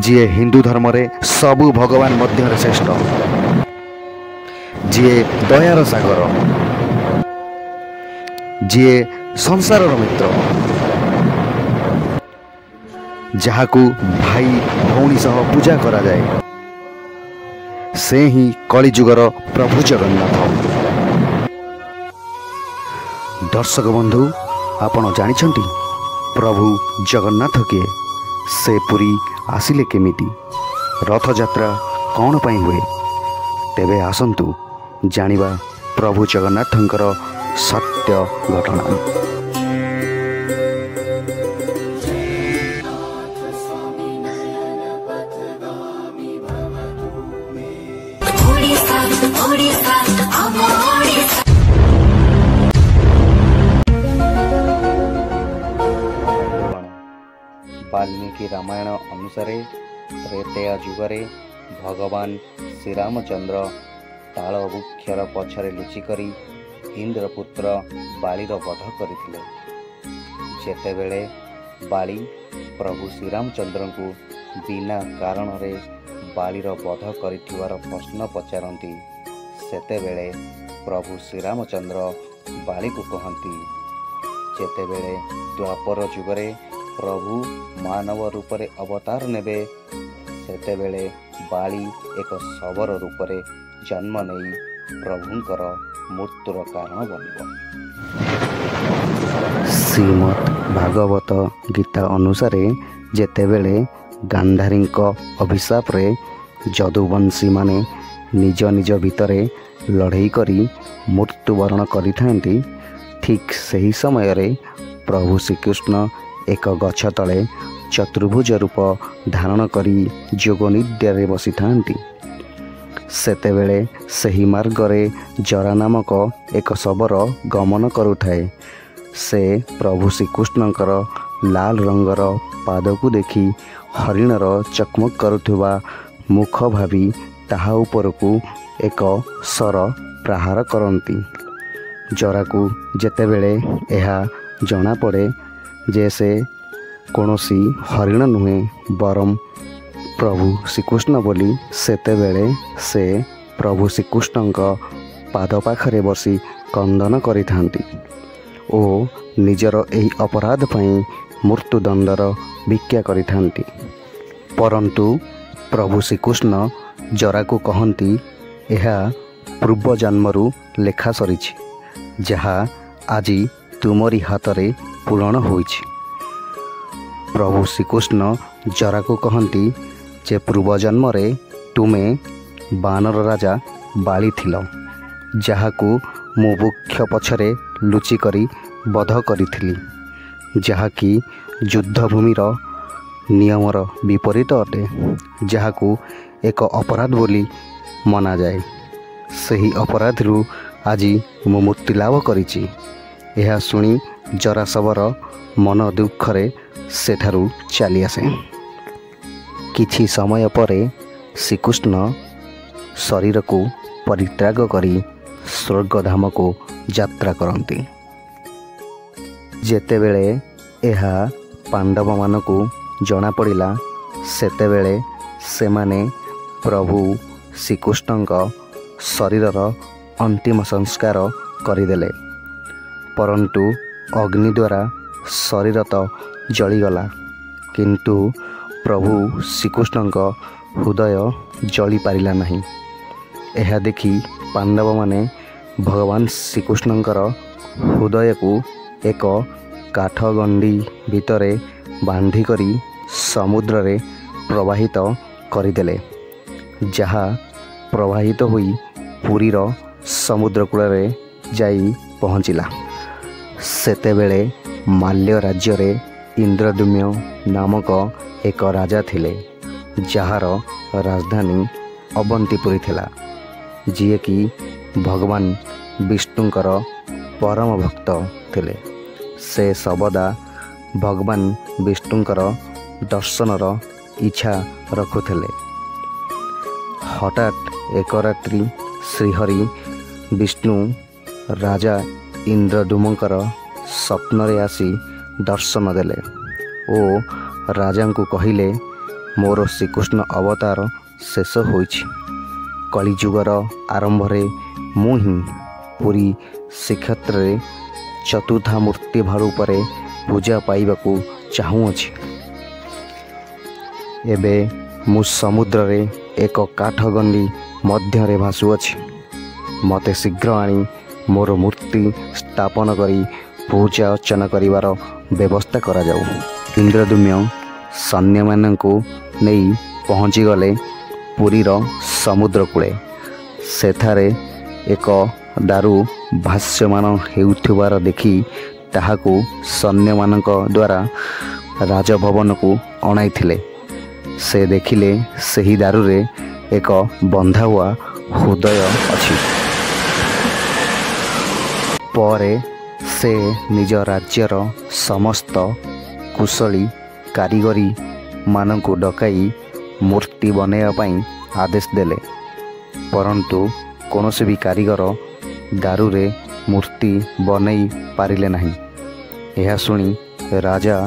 ଯିଏ ହିନ୍ଦୁ ଧର୍ମରେ ସବୁ ଭଗବାନ ମଧ୍ୟରେ ଶ୍ରେଷ୍ଠ, ଯିଏ ଦୟାର ସାଗର, ଯିଏ ସଂସାରର ମିତ୍ର, ଯାହାକୁ ଭାଇ ଭଉଣୀ ସହ ପୂଜା କରାଯାଏ, ସେ ହିଁ କଳିଯୁଗର ପ୍ରଭୁ ଜଗନ୍ନାଥ। ଦର୍ଶକ ବନ୍ଧୁ, ଆପଣ ଜାଣିଛନ୍ତି ପ୍ରଭୁ ଜଗନ୍ନାଥ କିଏ? ସେ ପୁରୀ ଆସିଲେ କେମିତି? ରଥଯାତ୍ରା କ'ଣ ପାଇଁ ହୁଏ? ତେବେ ଆସନ୍ତୁ ଜାଣିବା ପ୍ରଭୁ ଜଗନ୍ନାଥଙ୍କର ସତ୍ୟ ଘଟଣା। ଓଡ଼ିଶା ଓଡ଼ିଶା ଆମ ଓଡ଼ିଶା। ବାଲ୍ମୀକି ରାମାୟଣ ଅନୁସାରେ ତ୍ରେତୟା ଯୁଗରେ ଭଗବାନ ଶ୍ରୀରାମଚନ୍ଦ୍ର ତାଳ ବୃକ୍ଷର ପଛରେ ଲୁଚିକରି ଇନ୍ଦ୍ରପୁତ୍ର ବାଳିର ବଧ କରିଥିଲେ। ଯେତେବେଳେ ବାଳି ପ୍ରଭୁ ଶ୍ରୀରାମଚନ୍ଦ୍ରଙ୍କୁ ବିନା କାରଣରେ ବାଳିର ବଧ କରିଥିବାର ପ୍ରଶ୍ନ ପଚାରନ୍ତି, ସେତେବେଳେ ପ୍ରଭୁ ଶ୍ରୀରାମଚନ୍ଦ୍ର ବାଳିକୁ କହନ୍ତି, ଯେତେବେଳେ ଦ୍ୱାପର ଯୁଗରେ ପ୍ରଭୁ ମାନବ ରୂପରେ ଅବତାର ନେବେ, ସେତେବେଳେ ବାଳି ଏକ ଶବର ରୂପରେ ଜନ୍ମ ନେଇ ପ୍ରଭୁଙ୍କର ମୃତ୍ୟୁର କାରଣ ବନିବ। ଶ୍ରୀମଦ୍ ଭାଗବତ ଗୀତା ଅନୁସାରେ ଯେତେବେଳେ ଗାନ୍ଧାରୀଙ୍କ ଅଭିଶାପରେ ଯଦୁବଂଶୀମାନେ ନିଜ ନିଜ ଭିତରେ ଲଢ଼େଇ କରି ମୃତ୍ୟୁବରଣ କରିଥାନ୍ତି, ଠିକ୍ ସେହି ସମୟରେ ପ୍ରଭୁ ଶ୍ରୀକୃଷ୍ଣ ଏକ ଗଛ ତଳେ ଚତୁର୍ଭୁଜ ରୂପ ଧାରଣ କରି ଯୋଗ ନିଦ୍ରାରେ ବସିଥାନ୍ତି। ସେତେବେଳେ ସେହି ମାର୍ଗରେ ଜରା ନାମକ ଏକ ଶବର ଗମନ କରୁଥାଏ। ସେ ପ୍ରଭୁ ଶ୍ରୀକୃଷ୍ଣଙ୍କର ଲାଲ ରଙ୍ଗର ପାଦକୁ ଦେଖି ହରିଣର ଚକମକ କରୁଥିବା ମୁଖ ଭାବି ତାହା ଉପରକୁ ଏକ ଶର ପ୍ରହାର କରନ୍ତି। ଜରାକୁ ଯେତେବେଳେ ଏହା ଜଣାପଡ଼େ ଯେ ସେ କୌଣସି ହରିଣ ନୁହେଁ ବରଂ ପ୍ରଭୁ ଶ୍ରୀକୃଷ୍ଣ ବୋଲି, ସେତେବେଳେ ସେ ପ୍ରଭୁ ଶ୍ରୀକୃଷ୍ଣଙ୍କ ପାଦ ପାଖରେ ବସି କ୍ରନ୍ଦନ କରିଥାନ୍ତି ଓ ନିଜର ଏହି ଅପରାଧ ପାଇଁ ମୃତ୍ୟୁଦଣ୍ଡର ଭିକ୍ଷା କରିଥାନ୍ତି। ପରନ୍ତୁ ପ୍ରଭୁ ଶ୍ରୀକୃଷ୍ଣ ଜରାକୁ କହନ୍ତି, ଏହା ପୂର୍ବ ଜନ୍ମରୁ ଲେଖା ସରିଛି, ଯାହା ଆଜି ତୁମରି ହାତରେ ପୂରଣ ହୋଇଛି। ପ୍ରଭୁ ଶ୍ରୀକୃଷ୍ଣ ଜରାକୁ କହନ୍ତି ଯେ ପୂର୍ବ ଜନ୍ମରେ ତୁମେ ବାନର ରାଜା ବାଳି ଥିଲ, ଯାହାକୁ ମୁଁ ବୃକ୍ଷ ପଛରେ ଲୁଚିକରି ବଧ କରିଥିଲି, ଯାହାକି ଯୁଦ୍ଧଭୂମିର ନିୟମର ବିପରୀତ ଅଟେ, ଯାହାକୁ ଏକ ଅପରାଧ ବୋଲି ମନାଯାଏ। ସେହି ଅପରାଧରୁ ଆଜି ମୁଁ ମୁକ୍ତି ଲାଭ କରିଛି। ଏହା ଶୁଣି ଜରାଶବର ମନ ଦୁଃଖରେ ସେଠାରୁ ଚାଲିଆସେ। କିଛି ସମୟ ପରେ ଶ୍ରୀକୃଷ୍ଣ ଶରୀରକୁ ପରିତ୍ୟାଗ କରି ସ୍ୱର୍ଗଧାମକୁ ଯାତ୍ରା କରନ୍ତି। ଯେତେବେଳେ ଏହା ପାଣ୍ଡବମାନଙ୍କୁ ଜଣାପଡ଼ିଲା, ସେତେବେଳେ ସେମାନେ ପ୍ରଭୁ ଶ୍ରୀକୃଷ୍ଣଙ୍କ ଶରୀରର ଅନ୍ତିମ ସଂସ୍କାର କରିଦେଲେ। ପରନ୍ତୁ ଅଗ୍ନି ଦ୍ୱାରା ଶରୀର ତ ଜଳିଗଲା, କିନ୍ତୁ ପ୍ରଭୁ ଶ୍ରୀକୃଷ୍ଣଙ୍କ ହୃଦୟ ଜଳିପାରିଲା ନାହିଁ। ଏହା ଦେଖି ପାଣ୍ଡବମାନେ ଭଗବାନ ଶ୍ରୀକୃଷ୍ଣଙ୍କର ହୃଦୟକୁ ଏକ କାଠଗଣ୍ଡି ଭିତରେ ବାନ୍ଧିକରି ସମୁଦ୍ରରେ ପ୍ରବାହିତ କରିଦେଲେ, ଯାହା ପ୍ରବାହିତ ହୋଇ ପୁରୀର ସମୁଦ୍ର କୂଳରେ ଯାଇ ପହଞ୍ଚିଲା। ସେତେବେଳେ ମାଲ୍ୟ ରାଜ୍ୟରେ ଇନ୍ଦ୍ରଦ୍ୟୁମ୍ନ ନାମକ ଏକ ରାଜା ଥିଲେ, ଯାହାର ରାଜଧାନୀ ଅବନ୍ତିପୁରୀ ଥିଲା, ଯିଏକି ଭଗବାନ ବିଷ୍ଣୁଙ୍କର ପରମ ଭକ୍ତ ଥିଲେ। ସେ ସର୍ବଦା ଭଗବାନ ବିଷ୍ଣୁଙ୍କର ଦର୍ଶନର ଇଚ୍ଛା ରଖୁଥିଲେ। ହଠାତ୍ ଏକ ରାତ୍ରି ଶ୍ରୀହରି ବିଷ୍ଣୁ ରାଜା ଇନ୍ଦ୍ରଦ୍ୟୁମ୍ନଙ୍କର ସ୍ୱପ୍ନରେ ଆସି ଦର୍ଶନ ଦେଲେ ଓ ରାଜାଙ୍କୁ କହିଲେ, ମୋର ଶ୍ରୀକୃଷ୍ଣ ଅବତାର ଶେଷ ହୋଇଛି। କଳିଯୁଗର ଆରମ୍ଭରେ ମୁଁ ହିଁ ପୁରୀ ଶ୍ରୀକ୍ଷେତ୍ରରେ ଚତୁର୍ଦ୍ଧା ମୂର୍ତ୍ତି ରୂପରେ ପୂଜା ପାଇବାକୁ ଚାହୁଁଅଛି। ଏବେ ମୁଁ ସମୁଦ୍ରରେ ଏକ କାଠଗଣ୍ଡି ମଧ୍ୟରେ ଭାସୁଅଛି। ମୋତେ ଶୀଘ୍ର ଆଣି ମୋର ମୂର୍ତ୍ତି ସ୍ଥାପନ କରି ପୂଜା ଅର୍ଚ୍ଚନା କରିବାର ବ୍ୟବସ୍ଥା କରାଯାଉ। ଇନ୍ଦ୍ରଦ୍ୟୁମ୍ନ ସୈନ୍ୟମାନଙ୍କୁ ନେଇ ପହଞ୍ଚିଗଲେ ପୁରୀର ସମୁଦ୍ର କୂଳେ। ସେଠାରେ ଏକ ଦାରୁ ଭାସ୍ୟମାନ ହେଉଥିବାର ଦେଖି ତାହାକୁ ସୈନ୍ୟମାନଙ୍କ ଦ୍ୱାରା ରାଜଭବନକୁ ଅଣାଇଥିଲେ। ସେ ଦେଖିଲେ ସେହି ଦାରୁରେ ଏକ ବନ୍ଧା ହୁଆ ହୃଦୟ ଅଛି। ପରେ ସେ ନିଜ ରାଜ୍ୟର ସମସ୍ତ କୁଶଳୀ କାରିଗରୀମାନଙ୍କୁ ଡକାଇ ମୂର୍ତ୍ତି ବନାଇବା ପାଇଁ ଆଦେଶ ଦେଲେ। ପରନ୍ତୁ କୌଣସି ବି କାରିଗର ଦାରୁରେ ମୂର୍ତ୍ତି ବନାଇ ପାରିଲେ ନାହିଁ। ଏହା ଶୁଣି ରାଜା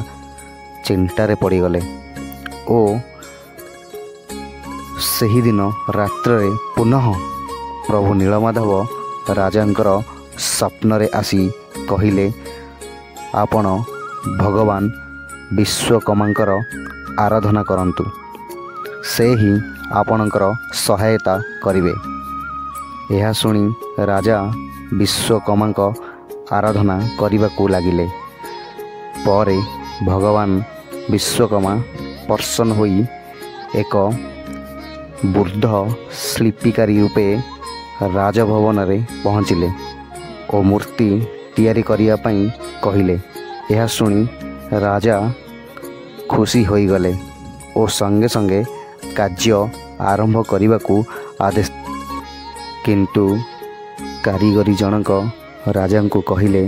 ଚିନ୍ତାରେ ପଡ଼ିଗଲେ ଓ ସେହିଦିନ ରାତ୍ରରେ ପୁନଃ ପ୍ରଭୁ ନୀଳମାଧବ ରାଜାଙ୍କର ସ୍ୱପ୍ନରେ ଆସି କହିଲେ, ଆପଣ ଭଗବାନ ବିଶ୍ୱକର୍ମାଙ୍କର ଆରାଧନା କରନ୍ତୁ, ସେ ହିଁ ଆପଣଙ୍କର ସହାୟତା କରିବେ। ଏହା ଶୁଣି ରାଜା ବିଶ୍ୱକର୍ମାଙ୍କ ଆରାଧନା କରିବାକୁ ଲାଗିଲେ। ପରେ ଭଗବାନ ବିଶ୍ୱକର୍ମା ପ୍ରସନ୍ନ ହୋଇ ଏକ ବୃଦ୍ଧ ଶିଳ୍ପୀକାରୀ ରୂପେ ରାଜଭବନରେ ପହଞ୍ଚିଲେ ଓ ମୂର୍ତ୍ତି ତିଆରି କରିବା ପାଇଁ କହିଲେ। ଏହା ଶୁଣି ରାଜା ଖୁସି ହୋଇଗଲେ ଓ ସଙ୍ଗେ ସଙ୍ଗେ କାର୍ଯ୍ୟ ଆରମ୍ଭ କରିବାକୁ ଆଦେଶ। କିନ୍ତୁ କାରିଗରୀ ଜଣକ ରାଜାଙ୍କୁ କହିଲେ,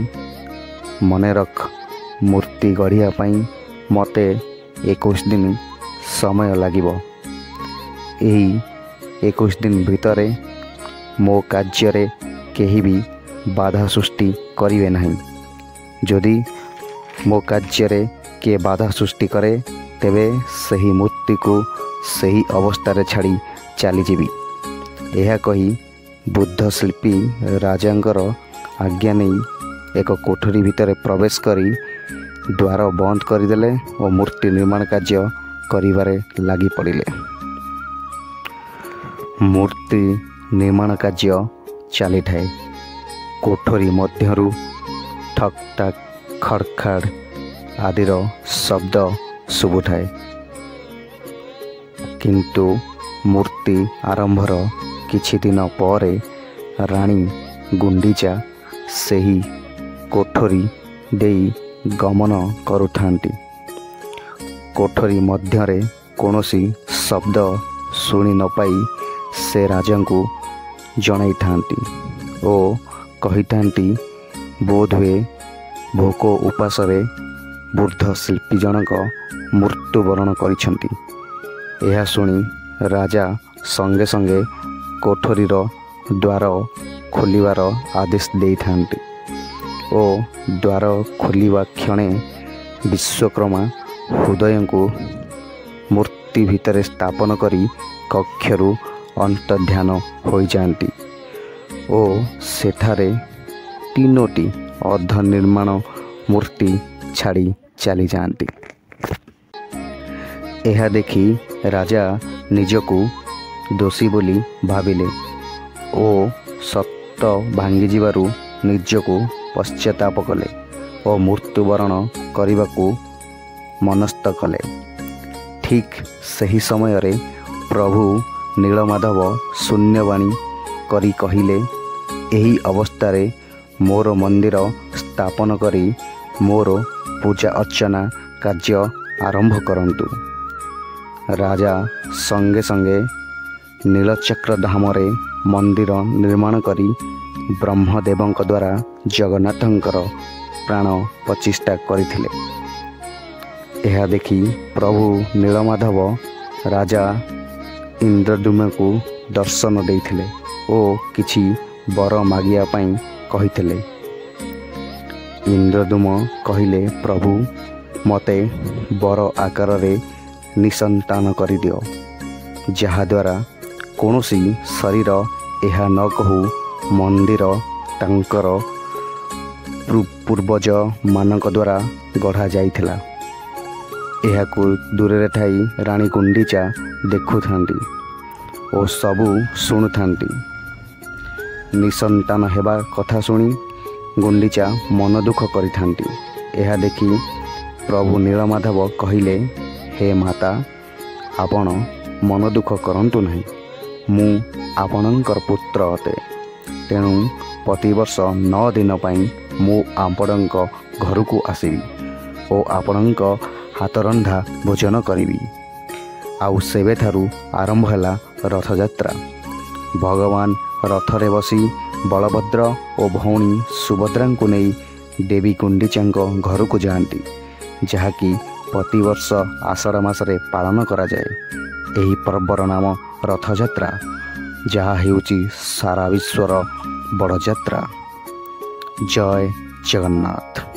ମନେ ରଖ, ମୂର୍ତ୍ତି ଗଢ଼ିବା ପାଇଁ ମୋତେ 21 ଦିନ ସମୟ ଲାଗିବ। ଏହି 21 ଦିନ ଭିତରେ ମୋ କାର୍ଯ୍ୟରେ କେହି ବି ବାଧା ସୃଷ୍ଟି କରିବେ ନାହିଁ। ଯଦି ମୋ କାର୍ଯ୍ୟରେ କିଏ ବାଧା ସୃଷ୍ଟି କରେ, ତେବେ ସେହି ମୂର୍ତ୍ତିକୁ ସେହି ଅବସ୍ଥାରେ ଛାଡ଼ି ଚାଲିଯିବି। ଏହା କହି ବୃଦ୍ଧ ଶିଳ୍ପୀ ରାଜାଙ୍କର ଆଜ୍ଞା ନେଇ ଏକ କୋଠରୀ ଭିତରେ ପ୍ରବେଶ କରି ଦ୍ୱାର ବନ୍ଦ କରିଦେଲେ ଓ ମୂର୍ତ୍ତି ନିର୍ମାଣ କାର୍ଯ୍ୟ କରିବାରେ ଲାଗିପଡ଼ିଲେ। ମୂର୍ତ୍ତି ନିର୍ମାଣ କାର୍ଯ୍ୟ ଚାଲିଥାଏ। କୋଠରୀ ମଧ୍ୟରୁ ଠକ୍ ଠାକ୍, ଖଡ଼ ଖାଡ଼ ଆଦିର ଶବ୍ଦ ଶୁଭୁଥାଏ। କିନ୍ତୁ ମୂର୍ତ୍ତି ଆରମ୍ଭର କିଛି ଦିନ ପରେ ରାଣୀ ଗୁଣ୍ଡିଚା ସେହି କୋଠରୀ ଦେଇ ଗମନ କରୁଥାନ୍ତି। କୋଠରୀ ମଧ୍ୟରେ କୌଣସି ଶବ୍ଦ ଶୁଣି ନ ପାଇ ସେ ରାଜାଙ୍କୁ ଜଣାଇଥାନ୍ତି ଓ କହିଥାନ୍ତି, ବୋଧହୁଏ ଭୋକ ଉପାସରେ ବୃଦ୍ଧ ଶିଳ୍ପୀ ଜଣକ ମୃତ୍ୟୁବରଣ କରିଛନ୍ତି। ଏହା ଶୁଣି ରାଜା ସଙ୍ଗେ ସଙ୍ଗେ କୋଠରୀର ଦ୍ୱାର ଖୋଲିବାର ଆଦେଶ ଦେଇଥାନ୍ତି ଓ ଦ୍ୱାର ଖୋଲିବା କ୍ଷଣେ ବିଶ୍ୱକର୍ମା ହୃଦୟଙ୍କୁ ମୂର୍ତ୍ତି ଭିତରେ ସ୍ଥାପନ କରି କକ୍ଷରୁ ଅନ୍ତର୍ଧ୍ୟାନ ହୋଇଯାଆନ୍ତି ଓ ସେଠାରେ 3ଟି ଅର୍ଦ୍ଧନିର୍ମାଣ ମୂର୍ତ୍ତି ଛାଡ଼ି ଚାଲିଯାଆନ୍ତି। ଏହା ଦେଖି ରାଜା ନିଜକୁ ଦୋଷୀ ବୋଲି ଭାବିଲେ ଓ ସତ ଭାଙ୍ଗିଯିବାରୁ ନିଜକୁ ପଶ୍ଚାତାପ କଲେ ଓ ମୃତ୍ୟୁବରଣ କରିବାକୁ ମନସ୍ଥ କଲେ। ଠିକ୍ ସେହି ସମୟରେ ପ୍ରଭୁ ନୀଳମାଧବ ଶୂନ୍ୟବାଣୀ କରି କହିଲେ, ଏହି ଅବସ୍ଥାରେ ମୋର ମନ୍ଦିର ସ୍ଥାପନ କରି ମୋର ପୂଜା ଅର୍ଚ୍ଚନା କାର୍ଯ୍ୟ ଆରମ୍ଭ କରନ୍ତୁ। ରାଜା ସଙ୍ଗେ ସଙ୍ଗେ ନୀଳଚକ୍ର ଧାମରେ ମନ୍ଦିର ନିର୍ମାଣ କରି ବ୍ରହ୍ମଦେବଙ୍କ ଦ୍ୱାରା ଜଗନ୍ନାଥଙ୍କର ପ୍ରାଣ ପ୍ରତିଷ୍ଠା କରିଥିଲେ। ଏହା ଦେଖି ପ୍ରଭୁ ନୀଳମାଧବ ରାଜା ଇନ୍ଦ୍ରଦ୍ୟୁମ୍ନକୁ ଦର୍ଶନ ଦେଇଥିଲେ ଓ କିଛି ବର ମାଗିବା ପାଇଁ କହିଥିଲେ। ଇନ୍ଦ୍ରଦ୍ୟୁମ୍ନ କହିଲେ, ପ୍ରଭୁ, ମୋତେ ବର ଆକାରରେ ନିସନ୍ତାନ କରିଦିଅ, ଯାହାଦ୍ୱାରା କୌଣସି ଶରୀର ଏହା ନ କହୁ ମନ୍ଦିର ତାଙ୍କର ପୂର୍ବଜମାନଙ୍କ ଦ୍ୱାରା ଗଢ଼ାଯାଇଥିଲା। ଏହାକୁ ଦୂରରେ ଥାଇ ରାଣୀ ଗୁଣ୍ଡିଚା ଦେଖୁଥାନ୍ତି ଓ ସବୁ ଶୁଣୁଥାନ୍ତି। ନିସନ୍ତାନ ହେବା କଥା ଶୁଣି ଗୁଣ୍ଡିଚା ମନ ଦୁଃଖ କରିଥାନ୍ତି। ଏହା ଦେଖି ପ୍ରଭୁ ନୀଳମାଧବ କହିଲେ, ହେ ମାତା, ଆପଣ ମନ ଦୁଃଖ କରନ୍ତୁ ନାହିଁ। ମୁଁ ଆପଣଙ୍କର ପୁତ୍ର ଅଟେ। ତେଣୁ ପ୍ରତିବର୍ଷ 9 ଦିନ ପାଇଁ ମୁଁ ଆପଣଙ୍କ ଘରକୁ ଆସିବି ଓ ଆପଣଙ୍କ ହାତରନ୍ଧା ଭୋଜନ କରିବି। ଆଉ ସେବେଠାରୁ ଆରମ୍ଭ ହେଲା ରଥଯାତ୍ରା। ଭଗବାନ ରଥରେ ବସି ବଳଭଦ୍ର ଓ ଭଉଣୀ ସୁଭଦ୍ରାଙ୍କୁ ନେଇ ଦେବୀ ଗୁଣ୍ଡିଚାଙ୍କ ଘରକୁ ଯାଆନ୍ତି, ଯାହାକି ପ୍ରତିବର୍ଷ ଆଷାଢ଼ ମାସରେ ପାଳନ କରାଯାଏ। ଏହି ପର୍ବର ନାମ ରଥଯାତ୍ରା, ଯାହା ହେଉଛି ସାରା ବିଶ୍ୱର ବଡ଼ ଯାତ୍ରା। ଜୟ ଜଗନ୍ନାଥ।